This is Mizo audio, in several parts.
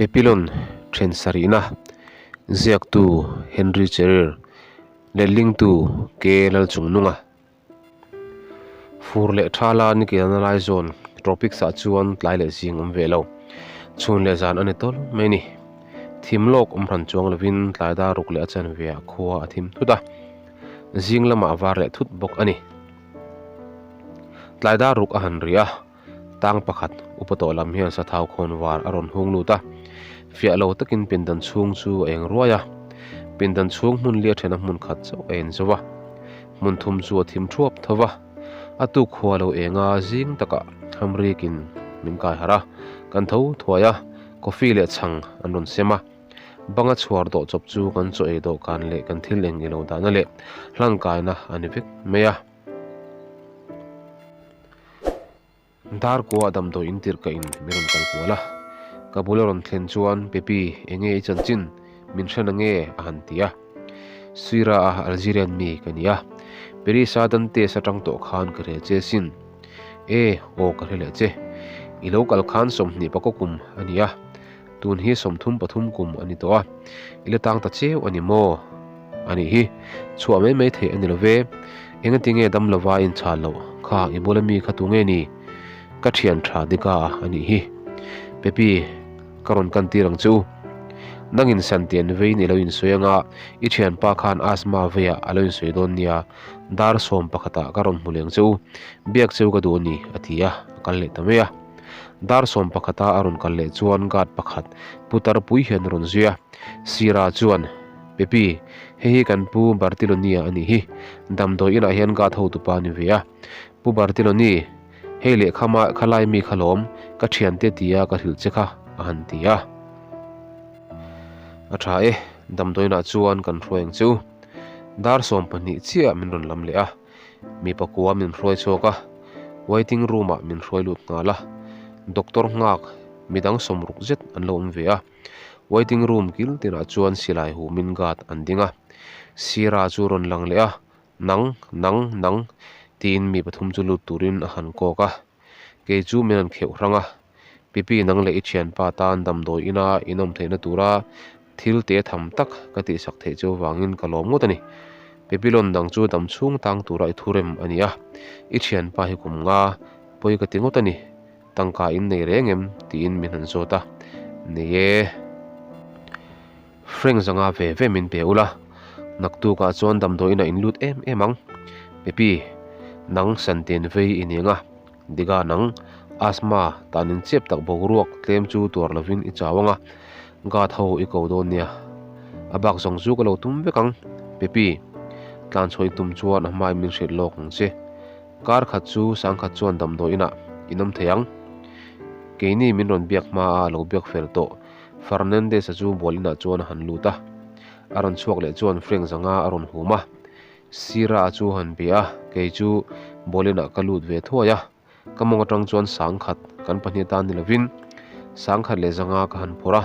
Pepilon then sarihna ziaktu Henry Cherir letlingtu K Lalchungnunga. Fur leh thala ni kilna lai zawn tropics ah chuan tlai leh zing awm ve lo. Chhun leh zan a ni tawl mai a ni. Thim lawk awm hran chuang lovin tlai dar ruk leh a chanve ah khua a thim thut a. Zing lamah a var leh thut bawk a ni. Tlai dar ruk a han ri a. Tang pakhat upa tawh lam hian sathau khawn var a rawn hung lut a, fiah lo takin pindan chhung chu a eng ruai a. Pindan chhung hmun lia thena hmun khat chauh a en zo a, hmun thum chu a thim thuap tho va. A tuk khua lo eng a, zing takah hamrikin min kai harh a, kan tho thuai a, coffee leh chhang an rawn sem a. Banga chhuar dawh chawp chu kan chaw ei dawhkan leh kan thil eng ilo dahna leh hlangkaina a ni vek mai a. Dar kua damdawi in tirh ka in min rawn kal kual a, ka bul a rawn thlen chuan Pepi enge i chanchin min hre na nge a han ti a. Suira a Algerian mi ka ni a, Paris a Dantes atang tawh khan ka rel che sin. E, aw ka hre leh che. I lo kal khan 20 pakaw kum a ni a, tun hi 33 kum a ni tawh a, i la tang ta cheu a ni maw? A nih hi, chhuah mai mai theih a ni lo ve. Engatinge dam lova a inchhal loh? Kha, i bula mi kha tu nge ni? Ka thian tha dika a nih hi. Pepi, ka rawn kan tir ang che u. Nangin Santian veiin i lo insawi anga, i thianpa khan asthma veiah a lo insawi dawn nia, dar sawm pakhatah ka rawn hmu leng che u. Biak cheu ka duh a ni, a ti a, a kal leh ta mai a. Dar sawm pakhata a rawn kal leh chuan guard pakhat putar pui hian a rawn zui a. Sira chuan. Pepi, hei hi kan Pu Bartilonia a nih hi. Damdawi inah hian guard hotupa a ni ve a. Pu Bartiloni, hei lehkha mah kha lai mi kha lawm, ka thiante tia ka hrilh che kha, a han ti a. A tha e, damdawi inah chuan kan hruai ang che u. Dar 12 chiah min rawn lam leh a, mi pakua min hruai chhuak a, waiting room ah min hruai lut nghal a. Doctor nghak midang sawmruk zet an lo awm ve a. Waiting room kil tinah chuan silai humin guard an ding a, Sira chu rawn lang leh a, Nang, nang, nang, tiin mi pathum chu lut turin a han kawk a. Kei chu min rawn kheuh hrang a, Pipi nang leh i thianpa tan damdawi ina in awm theihna tura thil te tham tak ka tihsak theih chu vangin ka lawm ngawt a ni. Pipi lawn dang chu dam chhung tang tura i thurem a ni a, i thianpa hi kum nga pawi ka ti ngawt a ni. Tangka in nei reng em? tiin min han zawt a. Nei e. Frank zanga ve ve min pe ula, naktukah chuan damdawiinah in lut em em ang. Pepi, nang santin vei i ni ang a, Diga nang, asthma tanin chep tak boruak tlem chu tuar lovin i chau ang a, guard ho i ko dawn nia. A bak zawng chu ka lo tum vek ang. Pepi, tlanchhuah i tum chuan a hmain min hrilh lawk ang che. Kar khat chu sangkhat chuan damdawi inah in awm thei ang. Keini min rawn biak hma a lo biak fel tawh. Fernandez-a chu bual inah chuan a han lut a. A rawn chhuak leh chuan Frank zanga a rawn hum a. Sira-a chu han bia a, kei chu bual inah ka lut ve thuai a. Ka mawng atang chuan sangkhat kan pahnih atan ni lovin sangkhat leh zanga ka han phawrh a.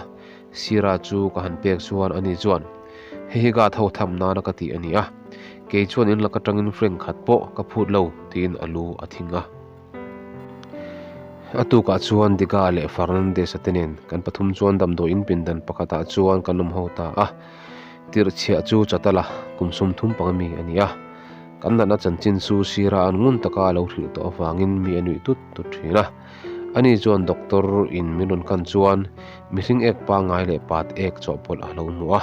Sira chu ka han pek chuan ani chuan, Hei hi guard ho tham nana ka tih a ni a. Kei chuan in lak atangin Frank khat pawh ka phut lo tiin a lu a thing a. A tukah chuan Diga leh Fernandez-a te nen kan pathum chuan damdawi in pindan pakhatah chuan kan awm ho ta a. Tirhchhiah chu Chatala kum 30 panga mi a ni a. Kan natna chanchin chu sira an ngun taka a lo hrilh tawh avangin mi a nuih tut tut thin a. Ani chuan doctor in min rawn kan chuan mihring ek pangngai leh pat ek chawhpawlh a lo hmu a.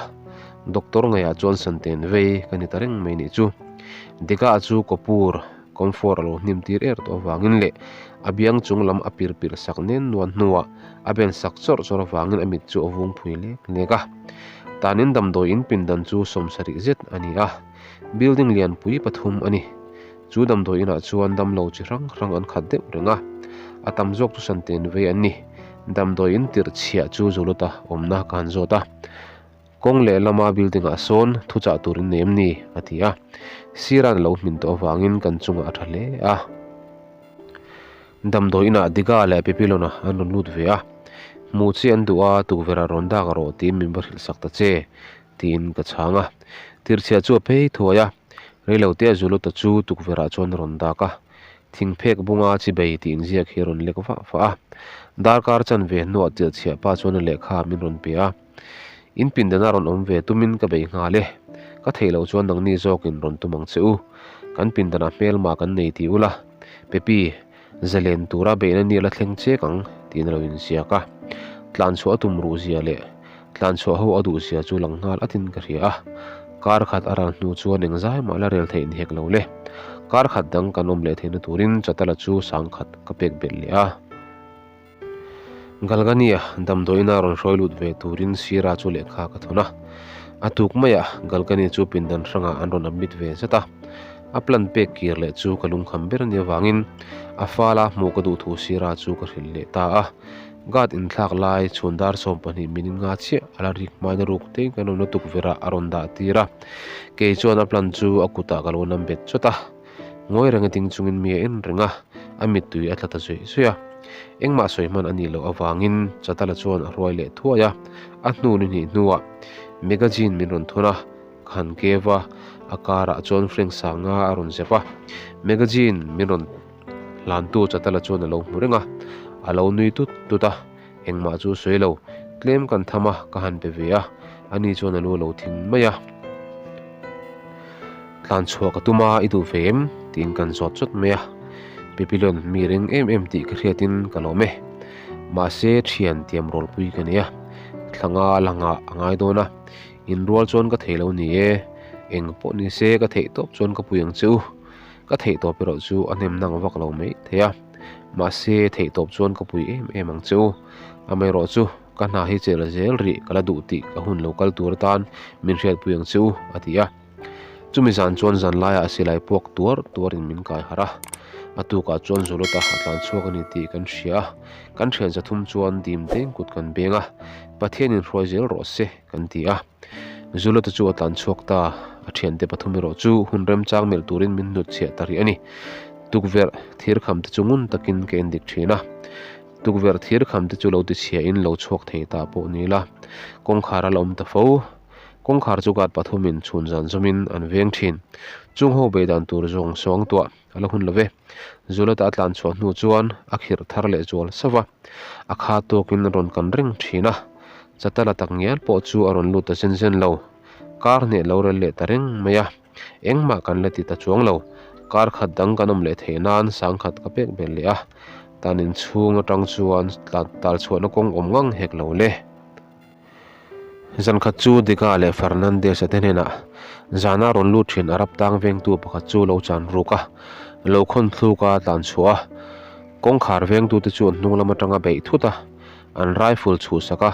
Doctor ngeiah chuan santen vei ka ni ta reng mai nih chu. Dika chu kawpur, comfort a lo hnim tir er tawh avangin leh a biang chung lam a pir pir sak nen nuan hnuah a ben sak chawrh chawrh avangin a mit chu a vung phui lek lek a. Tanin damdawi in pindan chu sawmsarih zet a ni a, building lianpui pathum a ni. Chu damdawi inah chuan damlo chi hrang hrang an khat deuh reng a, a tam zawk chu santen vei an ni. Damdawi in tirh chhiah chu Zulota awmna ka han zawt a. Kawng lehlama building ah sawn thuchah tur in nei em ni? a ti a. Sira'n a lo hmin tawh avangin kan chungah a tha hle a. Damdawi inah Diga leh Pepilona an rawn lut ve a. Hmuh che an duh a, tukverh ah rawn dak rawh tiin min va hrilh sak ta che, tiin ka chhang a. Tirhchhiah chu a phei thuai a, reilote a Zulota chu tukverh ah chuan a rawn dak a. Thingphek bunga chibei tih inziak hi a rawn lek vah vah a. Darkar chanve hnuah chilchhiah pa chuan a lehkha min rawn pe a. In pindana rawn awm ve tumin ka bei nghal e. Ka theih loh chuan nangni zawkin rawn tum ang che u. Kan pindanah hmelma kan nei ti ula. Pepi, zalen tura beihna ni a la thleng chek ang tiin a lo inziak a. Tlanchhuah a tum ruh zia leh tlanchhuah ho a duh zia chu lang nghal atin ka hria a. Kar khat a ral hnu chuan engzai mah la rel theih ni hek lo le. Kar khat dang kan awm leh theihna turin Chatala chu sangkhat ka pek belh leh a. Galgania damdawiina rawn hruai lut ve turin Sira chu lehkha ka thawn a. A tuk maiah Galgani chu pindan hrangah an rawn admit ve zet a. A plan pek kir leh chu ka lungkham ber ania vangin a fala hmuh ka duh thu Sira chu ka hrilh leh ta a. Guard inthlak lai chhun dar 12 minute nga chiah a la rik hmain a ruk tein kan awmna tukverhah a rawn dah tir a. Kei chuan a plan chu a kutah ka lo nam bet chawt a. Ngawi reng a ding chungin mi a en reng a, a mittui a tla ta zuih zuih a. Engmah sawi hman a nih loh avangin Chatala chuan a hruai leh thuai a, a hnu ni hnih hnuah magazine min rawn thun a, ka han kev a, a karah chuan Frank Sanga a rawn zep a. Magazine min rawn hlantu Chatala chuan a lo hmu reng a, a lo nui tut tut a, engmah chu sawi lo, tlem kan tham a, ka han pe ve a, ani chuan a lu a lo thing mai a. Tlan chhuah ka tum a, i duh ve em? tiin kan zawt chawt mai a, Pipilon mi ring em em tih ka hriatin ka lawm e. Mahse thian tiam rawlpui ka nei a, thlanga langah a ngai dawn a, inrual chuan ka thei lo ni e, eng pawh ni se ka theih tawp chuan ka pui ang che u. Ka theih tawp erawh chu a hnem nang vak lo mai thei a, mahse theih tawp chuan ka pui em em ang che u. Amaherawhchu ka hna hi chelh zel rih ka la duh tih ka hun lo kal tur atan min hriatpui ang che u, a ti a. Chumi zan chuan zan laiah silai puak tuar tuarin min kai harh a, a tukah chuan Zulota a tlan chhuak a ni tih kan hria a, kan thian zathum chuan dim deng kut kan beng a, Pathianin hruai zel rawh se kan ti a. Zulota chu a tlan chhuak ta, a thiante pathum erawh chu hun remchang melh turin min hnutchhiah ta rih a ni. Tukverh thirkham te chu ngun takin ka endik thin a. Tukverh thirkham te chu lo tichhiahin lo chhuak thei ta pawh ni la, kawngkhar a la awm ta fo. Kawngkhar chu guard pathumin chhun zan zawmin an veng thin. Chung ho bei dan tur zawng suang tuah a la hun lo ve. Zulata a tlan chhuah hnu chuan a khirh thar leh zual sauh a, a kha tawkin a rawn kan reng thin a. Chatala tak ngial pawh chu a rawn lut ta zen zen lo. Kar hneh lo rel leh ta reng mai a, engmah kan la ti ta chuang lo. Kar khat dang kan awm leh theih nan sangkhat ka pek belh leh a, tan inchhung atang chuan tal chhuahna kawng awm ngang hek lo le. Zankhat chu Dika leh Fernandez-a te hnenah zana rawn lut thin Arab tang vengtu pakhat chu lo chan ruk a, lo khawn thluk a tlan chhuah a. Kawngkhar vengtute chu an hnung lam atanga beih thut a, an rifle chhuhsak a,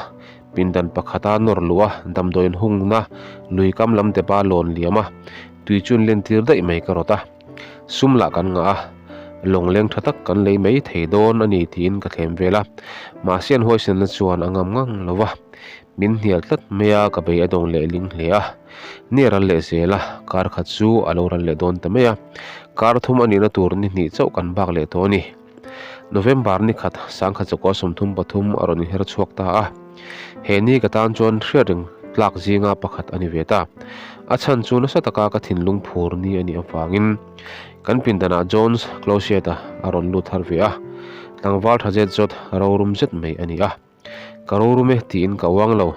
pindan pakhata nawr luh a, damdawiin hungna lui kam lam depa lawn liam a, tui chu an lentir daih mai ka rawt a. Sum lah kan ngah a, lawngleng tha tak kan lei mai thei dawn a ni tiin ka thlem vel a, mahse an huaisenna chuan a ngam ngang lo va, min hnial tlat mai a, ka bei a dawng leh ling hle a, ni a ral leh zel a, kar khat chu a lo ral leh dawn ta mai a, kar thum a nihna tur ni hnih chauh kan bak leh tawh a ni. November ni khat sangkhat chakua 33 a rawn inher chhuak ta a, he ni ka tan chuan hriat reng tlak zinga pakhat a ni ve ta. A chhan chu nasa taka ka thinlung phur ni a nih avangin kan pindanah Jones Closet-a a rawn lut thar ve a, tlangval tha zet zawt rorum zet mai a ni a. Ka rorum e tiin ka uang lo,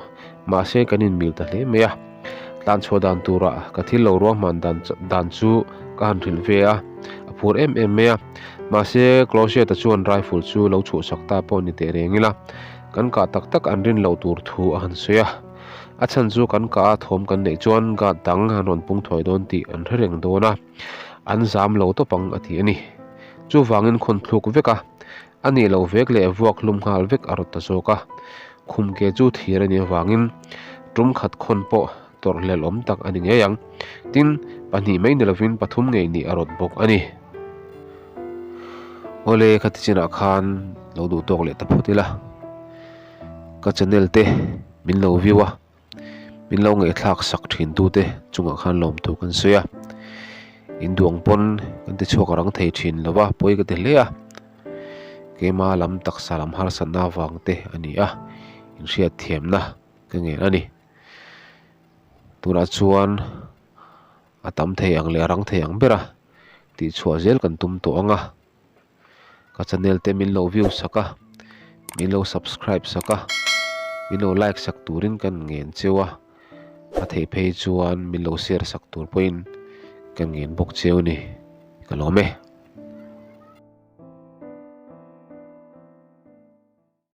mahse kan inmil ta hle mai a. Tlanchhuah dan turah ka thil lo ruahman dan dan chu ka han hrilh ve a, a phur em em mai a. Mahse Closet-a chuan rifle chu lo chhuhsak ta pawh ni teh reng ila, kan kah tak tak an rin loh tur thu a han sawi a. A chhan chu kan kah a thawm kan neih chuan guard dang an rawn pung thuai dawn tih an hre reng dawn a, an zam lo tawp ang a ti a ni. Chuvangin khawn thluk vek a. A nih loh vek leh vuak hlum nghal vek a rawt ta zawk a, khum ke chu thir a nih avangin tum khat khawn pawh tawrh hlel awm tak a ni ngei ang. Tin, pahnih mai ni lovin pathum ngei nih a rawt bawk a ni. Awle, khati chinah khan lo duh tawk leh ta phawt ila, ka channel te min lo view a. Min lo ngaihthlak sak thin tute chungah khan lawmthu kan sawi a, in duang pawn kan ti chhuak rang thei thin lo va, pawi ka ti hle a, keima lam taksa lam harsatna avang te a ni a, inhriat thiamna ka ngen a ni. Tunah chuan a tam thei ang leh a rang thei ang ber a tihchhuah zel kan tum tawh ang a. Ka channel te min lo view sak a, min lo subscribe sak a, min lo like sak turin kan ngen cheu a, a theih phei chuan min lo share sak tur pawhin kan ngen bawk cheu a ni. Ka lawm e.